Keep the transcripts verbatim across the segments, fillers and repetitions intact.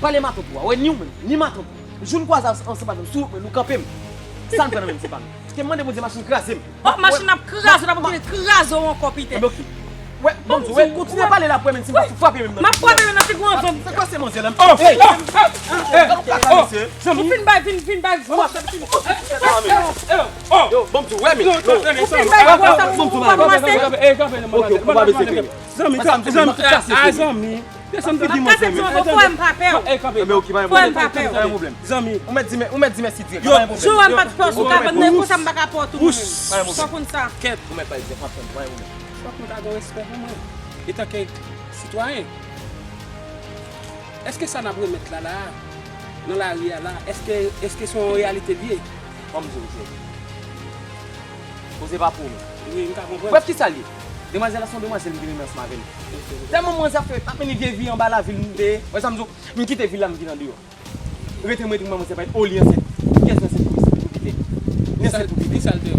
Pale matant ou a, wè, ni ou menm, ni matant ou. Jou n kwaze ansanm avè m sou wout mwen, nou kanpe m. Sa n pran nan men m, se pa nou. Ke m mande Bondye machin kraze m. Oh, machin ap kraze w, n ap kontinye kraze w ankò, Pitè. Ebyen, ok. Wè, bon, wè, kontinye pale la pou wè, men si m pa frape menm nan. M ap frape menm nan figi w ansanm. Se kwa se manzè la? Oh, hey! Oh, hey! Ou fin bay, fin, fin bay. Yo, bon, wè, men. Ou fin bay, bon, sa, ou pa kòmanse. Ok, ou pa bezwen fè. Zanmi, zanmi, zanmi, zanmi. Desann figi mwen, zanmi. Fò m pa pè w. Fò m pa pè w. Zanmi. Ou mèt di mèsi dirèk. Yo, pa gen pwoblèm. Jou wè m pa t pè w sou kabann nan, konsa m pa ka pè w tou mwen menm. Fò konn sa. Kèt. Ou mèt pa egzanp, m ap tann, pa gen pwoblèm. Fòk nou ta gen respè pou mwen. Etanke sitwayen. Èske sa n ap remèt la, la, nan lari a la, èske, èske se yon reyalite l ye? Ban m di w, Jay. Koze pa pou ou menm. Wi, m ka konprann. Brèf, kisa l ye? Demwazèl la se yon demwazèl m vin renmen ansanm avè l. Tèlman manzè ap fè, ap mennen vye vi anba lavil, m te, wè sa m di w, m kite vil la, m vin andeyò. Rete mwen, mwen, mwen, se pa o li ansent. Kiyès ki ansent pou li? Pou Pitè. Li ansent pou Pitè. Kisa l te fè?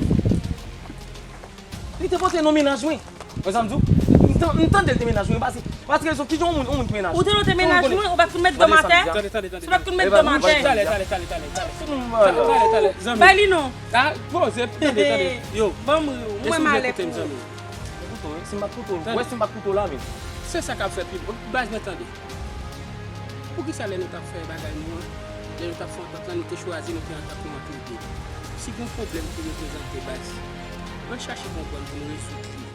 Li te pote non mennaj mwen. Wè sa m di w? M tan-, m tande l te mennaj mwen. Paske, paske rezon, kijan yon moun, yon moun ki mennaj? Ou te non te mennaj mwen, ou pa t konn met do m atè? Tande, tande, tande. Ou pa t konn met do m atè? Talè, talè, talè, talè, talè. Talè, talè, talè, zanmi. Bay li non. Ah, poze, tande, tande. Yo. Ban m ri w. Mwen malè pou ou. Koute w, si m pa t koute w, wè si m pa t koute w la, men. Se sa k ap fè pi bon. Baz mwen tande. Poukisa lè nou t ap fè bagay nou an, lè nou t ap fè antant lan, nou te chwazi, nou te antant nou ant nou de? Si gen yon pwoblèm ki reprezante baz, ann chache konprann pou nou rezoud li.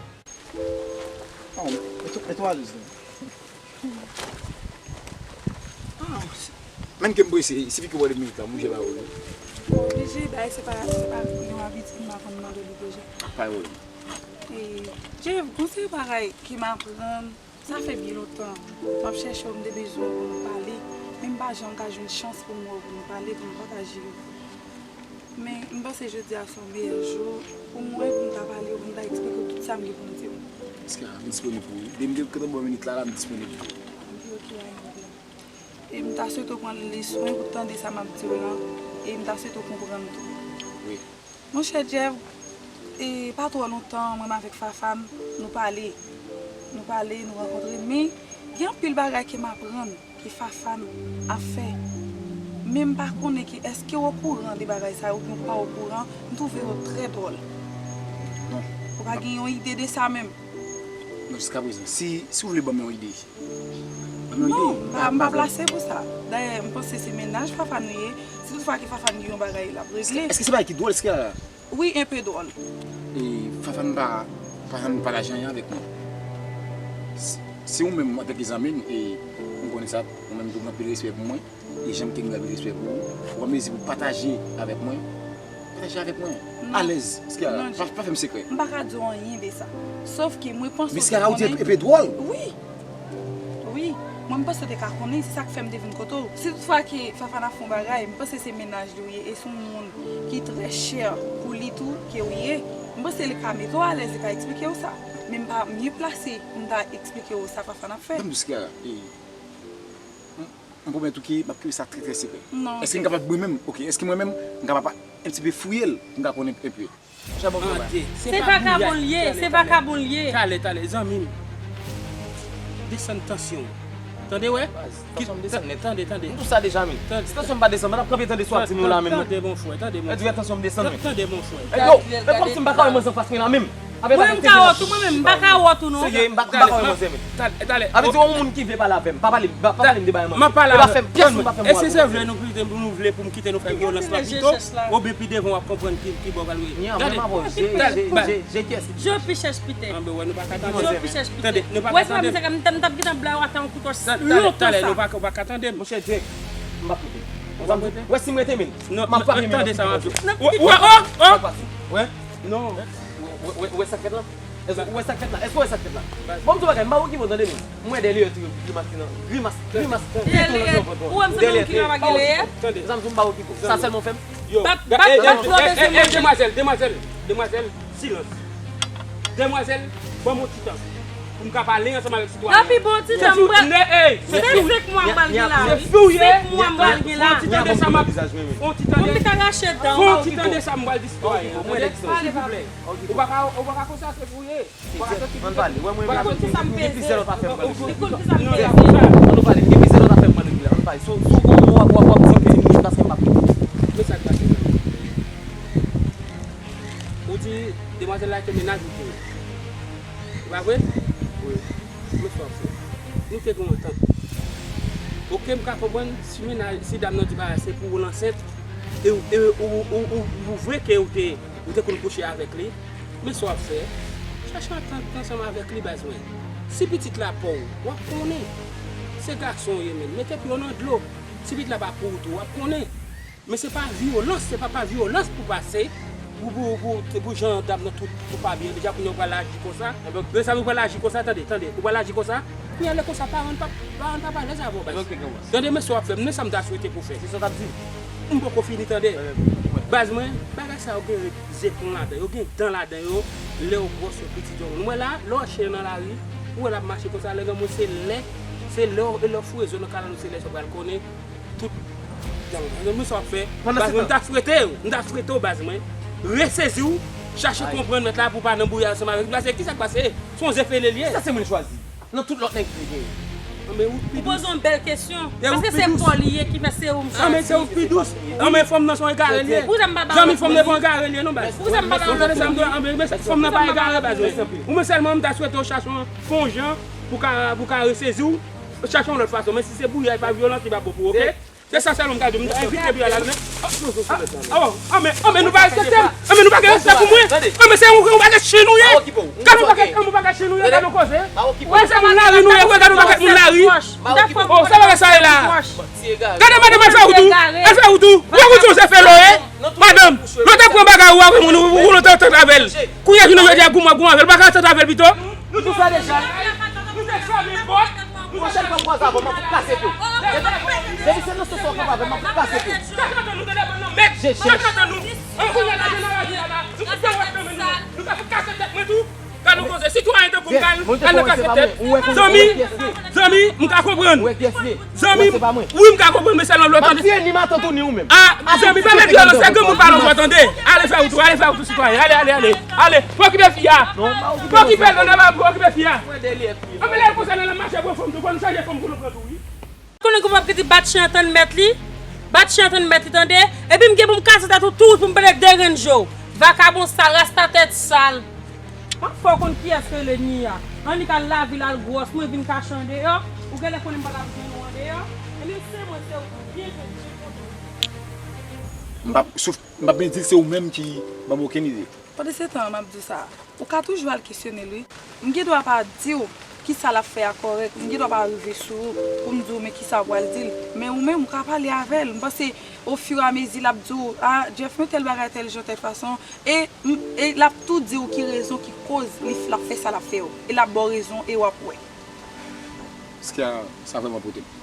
Oh, eto, eto alèz la. Ah, menm ke m prese, sifi ke w ba de minit la, m oblije ba ou li. Oblije, bay, se pa, se pa yon abitid m pa konn mande li deja. Pa yon. E, Jeff, gon seri bagay ke m aprann. Sa fè byen lontan m ap chèche w, m te bezwen w pou nou pale. Men m pa janm ka jwenn chans pou m wè w, pou nou pale, pou nou pataje yo. Men m panse jodi a se yon meyè jou pou mwen, pou m ta pale w, pou m ta eksplike w tout sa m gen pou m di w. Eske a, m disponib pou ou? Depi m te kanpe bò minit la, la, m disponib pou ou. Anpi, ok, pa gen pwoblèm. E m ta swete w pran le swen pou tande sa m ap di w lan, e m ta swete w konprann tou. Wi. Monchè Jeff, e pa twò lontan, mwen menm avèk Fafane, nou pale. Nou pale, nou rankontre, men gen anpil bagay ke m aprann, ke Fafane ap fè. Men m pa konnen ke èske w okouran de bagay sa yo oubyen w pa okouran, m twouve yo trè dwòl. Non. Ou pa gen yon ide de sa menm? Non, jiskaprezan. Si, si w vle ban m yon ide. Non, m pa, m pa plase pou sa. Dayè, m panse se mennaj Fafane ou ye. Si toutfwa ke Fafane gen yon bagay l ap regle. Èske se bagay ki dwòl, èske a? Wi, enpe dwòl. E Fafane pa, Fafane pa pataje anyen avèk mwen. Se, se ou menm, antanke zanmi m, e m konnen sa, ou menm tou, gen anpil respè pou mwen. E jan m te gen respè pou ou, fòmezi pou pataje avèk mwen, pataje avèk mwen. Non. Alèz, Miss Kiara, pa, pa fè m sekrè. M pa ka di w anyen de sa. Sòf ke mwen panse w te konnen. Miss Kiara, ou di enpe dwòl? Wi. Wi. Mwen, m panse w te ka konnen, se sa k fè m te vin kote w. Si toutfwa ke Fafane ap fè yon bagay, m panse se mennaj li w ye, e se yon moun ki trè chè pou li tou ke w ye. M panse li ka mete w alèz, li ka eksplike w sa. Men m pa mye plase pou m ta eksplike w sa Fafane ap fè. Ban m di w, Miss Kiara, e, M pwomèt ou ke m ap kenbe sa trè, trè sekrè. Non. Èske m kapab mwen menm, ok, èske mwen menm, m kapab pa, un petit peu fouye l, pou m ka konnen enpe? Monchè, bon travay. Se vakabon l ye, se vakabon l ye. Talè, talè, zanmi m. Desann tansyon w. Tande, wè? Baz, tansyon m desann nèt. Tande, tande. M di w sa deja, men. Si tansyon m pa desann, m t ap kanpe tande sou ap di nou la, men. Tande, mon frè, tande, mon frè. Di tansyon m desann, men. Tande, mon frè. E yo, e kòmsi m pa ka wè manzè anfas mwen la, menm. Mwen menm m ka wè w tou, mwen menm m pa ka wè w tou non. Serye, m pa, m pa ka wè manzè, men. Talè, talè. Avè di yon moun ki vle pale avè m, pa pale, pa pale m de bagay manzè. E pa fè m, pyès moun pa fè m mal. E si se vle nou kite, nou vle pou m kite nou fè vyolans la pito, oubyen pi devan w ap konprann ki, ki bò pral ye. Talè, talè. Je pi chèch Pitè. Anben wè, nou pa ka tande. Je pi chèch Pitè. Tande, nou pa ka tande. Wè, se pa misye, m t ap gentan bla w atè yon kouto lontan sa. Talè, talè, nou pa, pa ka tande m. Monchè Jay, m p ap koute. Ou p ap koute? Ou tande sa m ap di w. Wè, wè, oh, oh. Wè? Non. Wè, wè, wè sa k fèt la? Èske ou wè sa k fèt la? Èske ou wè sa k fèt la? Bon, m di w bagay, m pa wè ki bò tande, men. M wè dèyè liyè tou, grimas ki nan, grimas, grimas. Dèyè liyè, ou wè m sanble yon kidnapè ki liyè? Sa m di w m pa wè ki bò. Sa sèlman fè m. Yo, bat, bat, bat, demwazèl, demwazèl, demwazèl, silans. Demwazèl, ban m yon ti tan. Pou m ka pale ansanm avèk sitwayen. Nan pi bon ti tan m pral. Se senk mwa m pral gen la wi. Senk mwa m pral gen la. Fon ti tande sa m ap, fon ti tande. Pou m te ka rache dan. Fon ti tande sa m pral di sitwayen an, tande, silvouplè. Ou pa ka, ou pa ka konsa, se pou ye. Ou pa ka soti pou ye. Ou pa ka soti pou ye. Ekout kisa m peze. Ekout kisa m peze. Ann nou pale, gen plizyè lòt afè m pral regle la. So, so, w ap, w ap, w ap di m, di m, paske m p ap. Men sa k pase la. Ou di demwazèl la te mennaj ou pou ou. Se pa vre? Wi. Men sa w ap fè. Nou te gen yon antant. Oke, m ka konprann si mennaj, si dam nan di bagay se pou ou l ansent, e, e, ou, ou, ou, ou vre ke ou te, ou te konn kouche avèk li. Men sa w ap fè. Chache antant ansanm avèk li, baz mwen. Si pitit la pa w, w ap konnen. Se gason w ye, menn. Mete pye w nan dlo. Si pitit la pa pou ou tou, w ap konnen. Men se pa vyolans, se pa pa vyolans pou pase, pou, pou, pou, pou jan dam nan tout, pou pa byen. Deja kounye a ou pral aji konsa. Deja ou pral aji konsa, tande, tande. Ou pral aji konsa. Kounye a lè konsa, paran pa, paran pa alèz avè w, baz. Tande, men sa w ap fè, men sa m ta swete pou fè. Se sa w t ap di. M poko fini, tande. Baz mwen, bagay sa yo gen zepon ladan, yo gen dan ladan yo, lè yo gwòs yo piti djòl. Nou wè la, lè w chèche nan lari, ou wè l ap mache konsa, lè granmoun se lè, se lè w, lè w foure zo nan kalann ou, se lè sa w pral konnen tout dan w. Nou sa w ap fè, baz mwen, m ta swete w, m ta swete w, baz mwen. Resezi w, chache konprann mèt la pou w pa nan bouya ansanm avèk li, paske kisa k pase? Se yon ze fele l ye. Sa se moun chwazi. Nan tout lòt nèg ki te genyen. Anben ou pi dous. Ou poze yon bèl kesyon. Paske se pa w li ye ki fè se ou m chwazi. Anben se ou ki pi dous. Anben fanm nan se yon egare li ye. Zanmi fanm nan pa yon egare li ye non baz. Ou tande sa m di w, anben men fanm nan pa egare baz mwen. Ou men sèlman m ta swete w chache yon, fè yon jan pou ka, pou ka resezi w. Chache yon lòt fason. Men si se bouya, e pa vyolans, li pa bon pou ou, oke? Se sa sèlman m ka di w. M ta evite bouya la, men. Oh, oh, men, oh, men nou pa respekte m. Oh, men nou pa gen respè pou mwen. Oh, men se yon, yon pakèt chen nou ye. Gade yon pakèt, yon pakèt chen nou ye, gade yon koze. Oh, men se moun lari nou ye, gade yon pakèt moun lari. Oh, sa bagay sa ye la. Gade madanm, al fè wout ou. Al fè wout ou. Ou wè wout ou se fè lò ye. Madanm, lè w te pran bagay ou avè moun, ou, ou, ou, ou te antant avè l. Kounye a jounen jodi a, goumen, goumen avè l. Ou pa ka antant avè l pito? Nou tout sa deja. Nou te fèmen pòt. Pwochèn fwa m kwaze avè w, m ap fout kase pye w. Depi se nan sans sa w kanpe avè m, m ap fout kase pye w. Jechech. Gade yon koze, sitwayen tankou m ka al nan kafetèt. Zanmi, zanmi, m ka konprann. Zanmi, wi, m ka konprann, men sèlman lè w tande. Ah, zanmi, pa met vyolans, se granmoun pale ankò, tande. Ale fè wout ou, ale fè wout ou, sitwayen. Ale, ale, ale. Ale, pa okipe fi a. Pa okipe l, non, non, pa okipe fi a. Anben lè l konsa, lè l ap mache, pran fanm tou, fò nou chanje fanm pou nou pran tou, wi. Konnen kòman ki di bat chen an tann mèt li? Bat chen an tann mèt li, tande? Epi m gen pou m kase tèt ou tou pou m pa t deranje w. Vakabon sal, rasta tèt sal. M ap fè w konn kiyès rele Nia. Annik al lavil al gwòs mwen vin kache andeyò. Ou genlè konnen m pa t ap jwenn ou andeyò. Ebyen se mwen, se ou tou. Byen jwe, byen kontan. M p ap souf, m p ap byen di se ou menm ki ban m okenn ide. Pandan se tan an m ap di w sa, ou ka toujou al kesyone l wi. M gen dwa pa di w kisa l ap fè a kòrèk, m gen dwa pa rive sou ou pou m di w men kisa w pral di l. Men ou menm, ou ka pale avè l. M panse ofiramezi l ap di w, a, Jeff men tèl bagay, tèl jan, tèl fason. E, e l ap tou di w ki rezon ki koz li, l ap fè sa l ap fè yo. E l ap ba w rezon e w ap wè. Skia, sa vrèman pote m.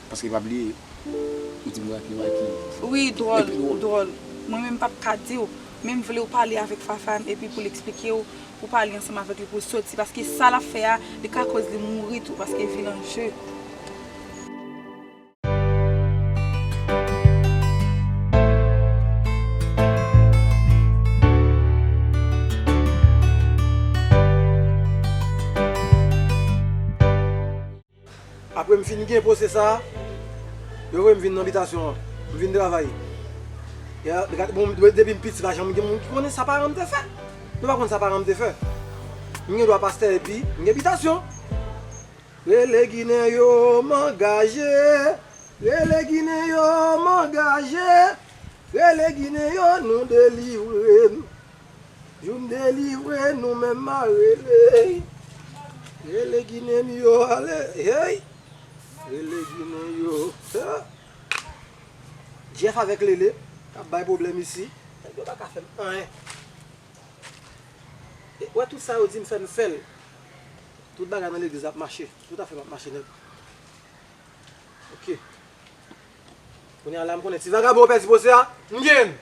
Paske pa bliye, ou di m Rocky, Rocky. Wi, dwòl, dwòl. Mwen menm m p ap ka di w, men m vle w pale avèk Fafane epi pou l eksplike w, pou w pale ansanm avèk li pou l soti, paske sa l ap fè a, li ka koz li mouri tou, paske vi l an je. Apre m fin gen pwosè sa a, yo voye m vin nan bitasyon an. M vin travay. Ya, gade, bon, depi m piti, pa janm gen moun ki konnen sa paran m te fè. Nou pa konn sa paran m te fè. M gen dwa pastè epi m gen bitasyon. Rele Ginen yo, m angaje. Rele Ginen yo, m angaje. Rele Ginen yo, nou delivre n. Jou m delivre nou menm m a rele. Rele Ginen m yo ale, hey. Rele Ginen yo. Ha. Jeff avèk Lele k ap bay pwoblèm isi. Nèg yo pa ka fè m anyen. E, wè tout sa yo di m fè, m fè l. Tout bagay nan legliz ap mache. Tout afè m ap mache nèt. Ok. Kounye a la, m konnen ti vagabon yo pèdi pwosè a, m gen l.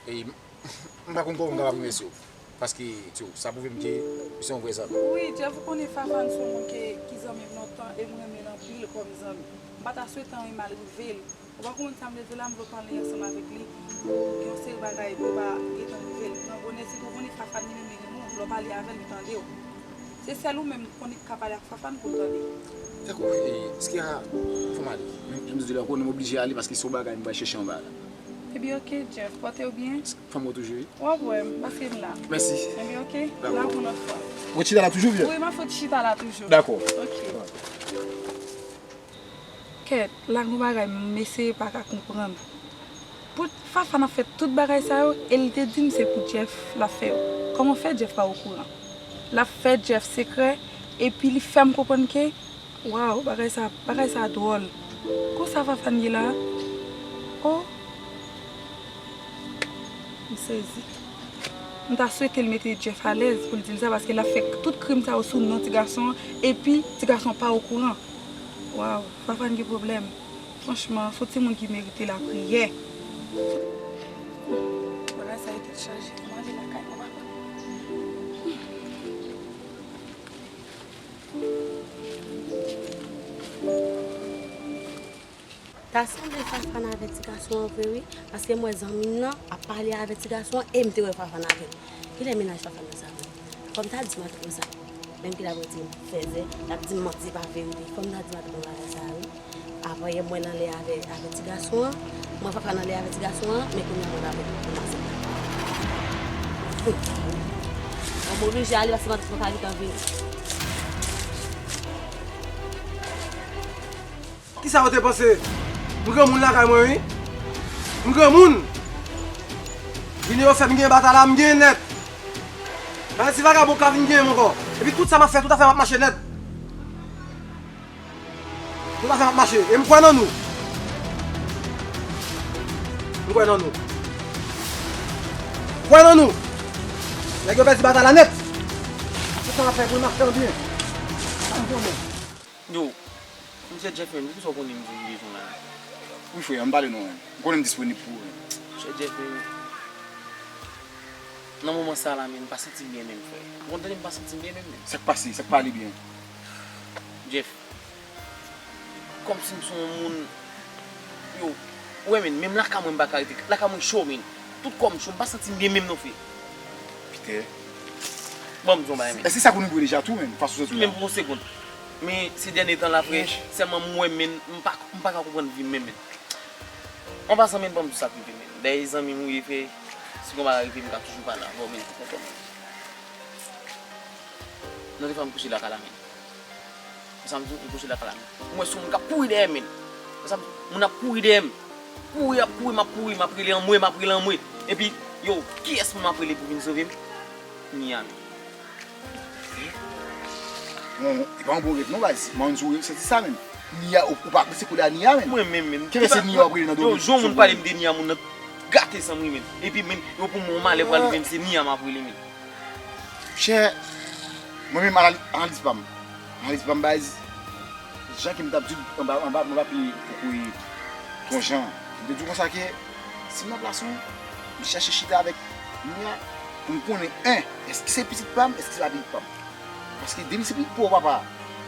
Ey, m pa konn kòman m kapab remèsye w. Paske, tyo, sa pwouve m ke ou se yon vrè zanmi. Wi, Jeff, ou konnen Fafane se yon moun ke, ki zanmi m lontan e m renmen l anpil kòm zanmi. M pa ta swete anyen mal rive l. Ou pa konprann sa m vle di w la, m vle w pale ansanm avèk li pou gen yon seri bagay pou yo pa gentan rive l. Pran bonè, sitou w konnen Fafane li menm li renmen w, lè w pale avè l, li tande w. Se sèl ou menm m konnen ki ka pale ak Fafane pou l tande. Dakò, e, Skiha, fò m ale. Men, jan m di w la, konnen m oblije ale paske se yon bagay m pral chèche anba la. Ebyen, oke, Jeff, pòte w byen. Fè m wè w toujou, wi. W ap wè m, paske m la. Mèsi. Ebyen, oke, dakò. N ap yon lòt fwa. Ou chita la toujou, vye? Wi, m ap fout chita la toujou. Dakò. Oke. Kèt, la gon bagay m eseye pa ka konprann. Pou Fafane ap fè tout bagay sa yo, e l te di m se pou Jeff l ap fè yo. Kòman fè Jeff pa okouran? L ap fè Jeff sekrè, epi li fè m konprann ke, waw, bagay sa, bagay sa dwòl. Konsa Fafane ye la? Oh! M sezi. M ta swete l mete Jeff alèz pou l di l sa, paske l ap fè tout krim sa yo sou non ti gason an, epi ti gason an pa okouran. Waw, Fafane gen pwoblèm. Franchman, se yon timoun ki merite lapriyè. Bagay sa yo tèt chaje. Mwen ale lakay mwen, papa. Ta sanble Fafane avè ti gason an vre wi, paske m wè zanmi m nan ap pale avè ti gason an e m te wè Fafane avè l. Kilè mennaj Fafane nan sa vre? Fò m ta di matant mwen sa. Menm ke l ap rete fèzè, l ap di m manti, e pa verite. Fò m ta di matant mwen bagay sa wi. Apre yè m wè l anlè avè, avè ti gason an, m wè Fafane anlè avè ti gason an, men kounye a mwen pa vle pou matant mwen. Bon, m oblije ale paske matant mwen pa gentan vini. Kisa w te panse? M granmoun lakay mwen wi. M granmoun. Vini yo fè m gen batay la, m gen nèt. Bagay si vagabon ka vin gen m ankò. Epi tout sa m ap fè, tout afè m ap mache nèt. Tout afè m ap mache. E m kwè nan nou. M kwè nan nou. M kwè nan nou. Nèg yo pèdi batay la nèt. Tout sa m ap fè pou l mache an byen. Sa m konnen. Yo, Mesye Jeff menm, poukisa w konnen m vin bezwen la? Wi frè, ann pale non, wi. M konnen m disponib pou ou, wi. Mesye Jeff menm, nan moman sa la menm, m pa santi m byen menm, frè. Ou konn tande m pa santi m byen menm, menm. Sa k pase? Sa k pa ale byen? Jeff, kòmsi m se yon moun, yo, ou wè menm, menm lakay mwen m pa ka rete, lakay mwen cho menm. Tout kò m cho, m pa santi m byen menm non, frè. Pete. Ban m di yon bagay, men. Èske sa konn rive w deja tou, men, fason w santi w la? Menm pou yon segonn. Men, se dènye tan la, frè, sèlman m wè, men, m pa, m pa ka konprann vi m, men, men. An pasan, men, ban m di sa k rive, men. Dèyè zanmi m ou ye, frè, si yon bagay rive, m ka toujou pale avè w, men, pou konprann. Nan de fwa m kouche lakay la, men. Sa m di, m kouche lakay la, men. M wè se yon moun k ap kouri dèyè m, men. Sa m di, moun ap kouri dèyè m. Kouri, ap kouri, m ap kouri, m ap rele anmwe, m ap rele anmwe. Epi, yo, kiyès m ap rele pou vin sove m? Nia, men. Bon, e pa yon bon rèv non, baz. Mwen, m santi sa, men. Nia, ou, ou pa panse koulye a Nia, men? Mwen menm, men. Kiyès se Nia w ap rele nan dòmi? Yo, jan yon moun pale m de Nia, moun nan gate san m ri, men. Epi, men, yo pou mwen, yon malè pral rive m, se Nia m ap rele, men. Chè, mwen menm anali-, analiz pa m. Analiz pa m baz, jan ke m t ap di w anba, anba, mwen pa pi poko ye yon jan. M te di w konsa ke si m nan plas ou, m chèche chita avèk Nia pou m konnen, en, èske se pitit pa m, èske se pa pitit pa m. Paske depi se pitit pa w, papa,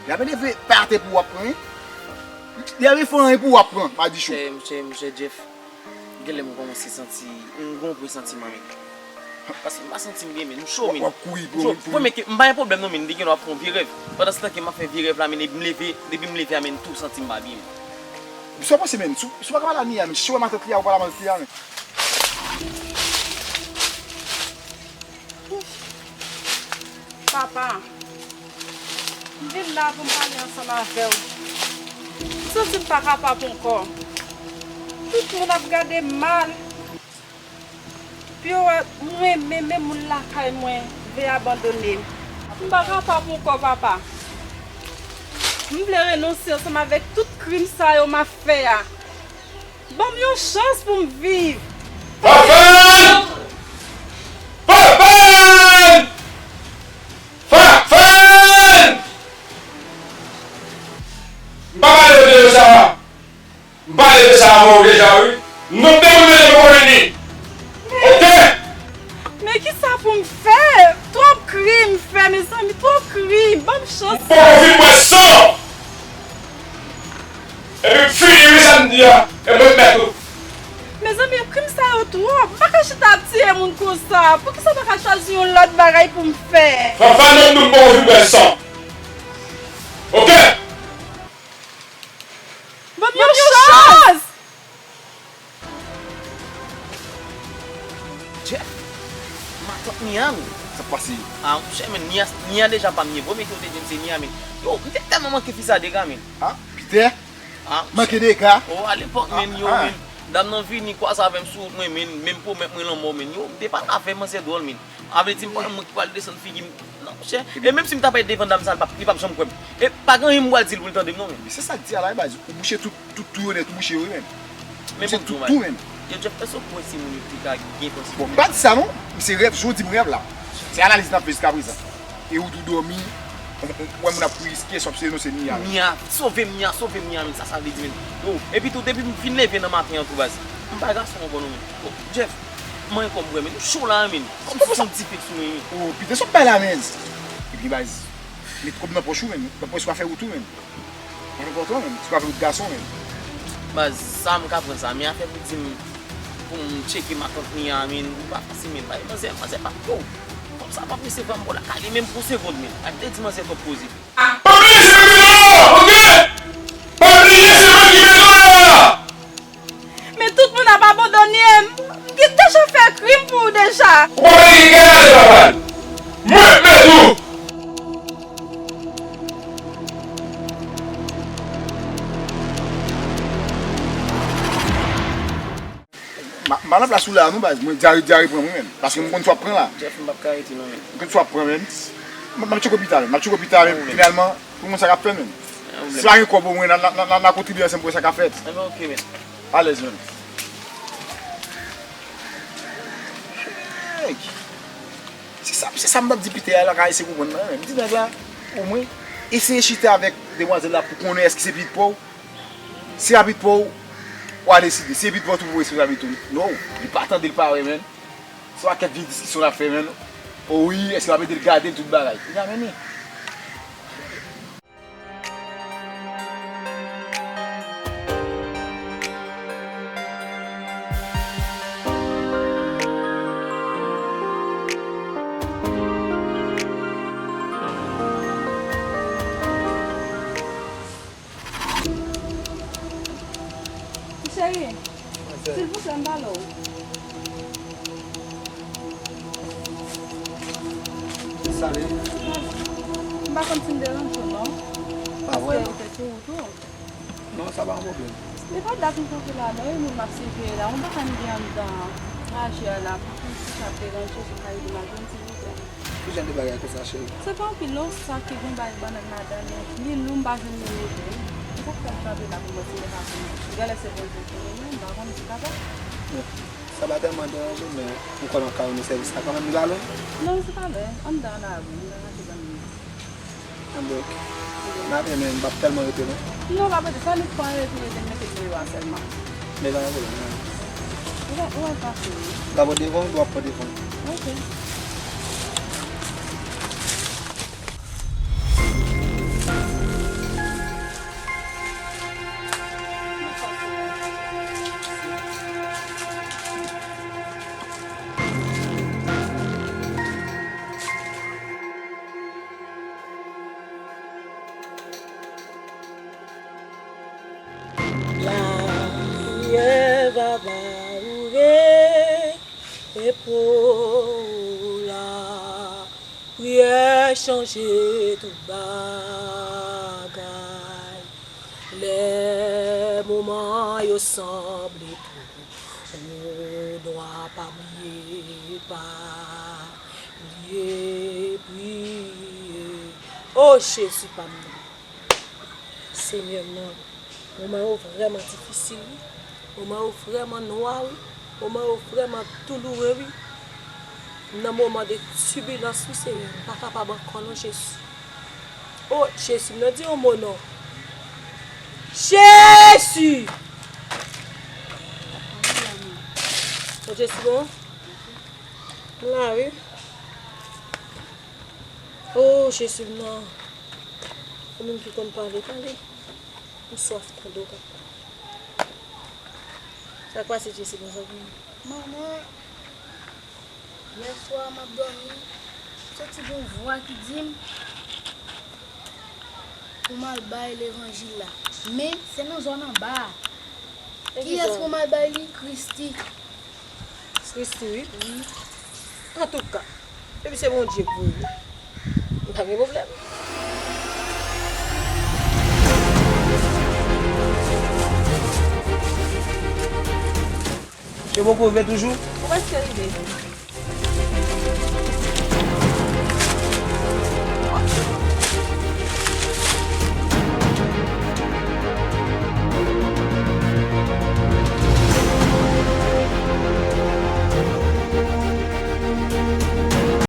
y ap leve pa atè pou w ap pran, wi. Y ap fè anyen pou w ap pran, pa di cho. Chè, chè, chè Jeff. Genlè m kòmanse santi, m gon presantiman, men. Paske m pa santi m byen, men. M cho, men. W ap kouri pou, pou... Premye ke, m pa gen pwoblèm, non, men. M te genlè ap fè yon vye rèv. Pandan se tan ke m ap fè vye rèv la, men, depi m leve, depi m leve a, men, m tou santi m pa byen, men. Sa w panse, men? Si w, si w pa ka pale a Nia, men. Si w wè matant li a, ou pale a matant li a, men. Papa, m vin la pou m pale ansanm avè w. M santi m pa kapab ankò. Tout moun ap gade m mal. Pi yo wè, mwen menm, menm moun lakay mwen vle abandone m. M pa kapab ankò, papa. M vle renonse ansanm avèk tout krim sa yo m ap fè a. Ban m yon chans pou m viv. Fafane! Fafane! Fafane! M pa pale de sa. M pale de sa avè w deja, wi. Non, de moun menm yo konnen li. Oke? Men kisa pou m fè? Twòp krim fè, mezanmi, twòp krim. Ban m chans. M poko fin bwè san. Epi m fini, wi, sa m di a. E mwen k mèt ou. Mezanmi, krim sa yo twòp. M pa ka chita ap tiye moun konsa. Poukisa m pa ka Chwazi yon lòt bagay pou m fè. Fanfan, non, nou poko fin pran san. Oke? Ban m yon chans! Jeff, matant Nia, men. Sa k pase? Ah, monchè, men, Nia, Nia deja pa m ye, vre, men ki yo te di m se Nia, men. Yo, m te tèlman manke fi sa dega, men. Ah, Peter? Ah, manke dega? Oh, alepòk, men, yo, men. Dam nan vini kwaze avè m sou wout mwen, men, men pwomèt mwen lanmò, men. Yo, m te pale avè manzè dwòl, men. A vle di, m pa mwen ki pral desann figi m. Non, monchè. E menm si m ta pale devan dam sa, li p ap, li p ap janm kwè m. E pa gen anyen m pral di l pou l tande m, non, men. Men se sa k di a la, wi, baz. Ou bouche tout, tout twou yo nèt, ou bouche yo, wi, men. Men se tout twou, men. Yo, Jeff, èske w kwè se moun yo te ka gen panse? Bon, m pa di sa, non. Se rèv, jan w di m rèv la. Se analiz n ap fè jiskaprezan. E ou tou dòmi, ou, ou, ou wè moun ap kriye, kiyès w ap seye non, se Nia, men. Nia, sove m, Nia, sove m, Nia, men. Sa, sa vle di, men. Yo, epi tou, depi m fin leve nan maten an tou, baz. M pa gason ankò, non, men. Oh, Jeff, manyen kò m vre, men. M cho la, men. Kòmsi se yon dife k sou mwen, men. Oh, Peter, sa w ap bay la, men. Epi, baz, met kòb nan pòch ou, men. Nan pòch ou ka fè wout ou, men. Mwen kontan, men. Ti pa vle gason, men. Baz, sa m ka pran sa, men afè pou di m, pou m tcheke matant Nia, men, li pa fasil, men. Bay manzè, manzè pa, yo. Kòm sa pa presevwa m bò la, kale menm pou segonn, men. Ak te di manzè twòp poze. Pa bliye se mwen ki mete w la, oke? Pa bliye se mwen ki mete w la. Men tout moun ap abandone m. M gen deja fè krim pou ou deja. Ou pa vle gen laj papa l. Mwen k mete w. M a, m a nan plas ou la, non, baz. Mwen, dyare, dyare pran mwen menm. Paske m konn sa w ap pran la. Jeff, m p ap ka rete, non, men. M konn sa w ap pran, men. M, m ap tcheke w pita, men. M ap tcheke w pita, men. Finalman, pou mwen sa k ap fè, men. Si pa gen kòb, omwen, n a, n a, n a, n a kontribye ansanm pou wè sa k ap fèt. Enben, oke, men. Alèz, men. Hey! Se sa, se sa m t ap di Peter a la, ka eseye konprann nan, men. M di nèg la, omwen, eseye chita avèk demwazèl la pou konnen èske se pitit pa w. Si se pa pitit pa w, w a deside. Si se pitit pa w, tou pou responsablite w. Non, li pa tande, li pa wè, men. Se yon pakèt vye diskisyon l ap fè, men. O wi, èske w ap ede l gade l, tout bagay. Li pa renmen. Cheri, silvouplè, m pale w. Salut. M pa konn si m deranje w, non. Pa vrèman. Paske ou te sou wout ou. Non, sa pa yon pwoblèm. Li pa dat m kanpe la, non, e moun m ap siveye la. Ou pa konn gen anndan raje a la, pou konn si sa ap deranje, si w ka ede m ak youn, silvouplè. Ki jan de bagay konsa, cheri? Se pa anpil non, sak ki gen bay bannann ladan l, li lou, m pa jwenn li mete. M t ap fè l kanpe la pou mwen, si l pa konn. Genlè se Bondye ki renmen m, m pa konn si kapab. Bon, sa pa tèlman deranje m, men ou kwè m ap ka rann ou sèvis la kanmenm, li pa lwen? Non, se pa lwen, anndan lari, anndan raje bannann. Anben, oke. M ap, men m p ap tèlman rete non. Non, pa pote sa, nou pran rete, rete, mete deyò a sèlman. Men pa gen pwoblèm, men. Ou wè, ou wè pase wi. M ka pran devan w, ou ap pran devan. Oke. Lapriyè va ba ou repo la. Priyè chanje tout bagay. Lè moman yo sanble twò nwa, pa bliye, pa bliye priye. O Jezi pa m nan. Senyè m nan, moman yo vrèman difisil, wi. Moman yo vrèman nwa, wi. Moman yo vrèman douloure, wi. M nan moman de tibilans, wi, Senyè. M pa kapab ankò, non, Jezi. O, Jezi, m nan di yon mo, non. Jezi! O, Jezi, bon. M la, wi. O, Jezi, m nan. Ou menm ki konn pale, pale. M swaf tande w, papa. Sa k pase, Jezi, bon, sa vini? Manman. Yèswa, m ap dòmi, m santi gen yon vwa ki di m pou m al bay levanjil la. Men, se nan zòn anba a. Kiyès pou m al bay li? Christy. Christy, wi. Antouka, depi se Bondye k voye, m pa gen pwoblèm. Yo poko rive toujou? Ou prèske rive.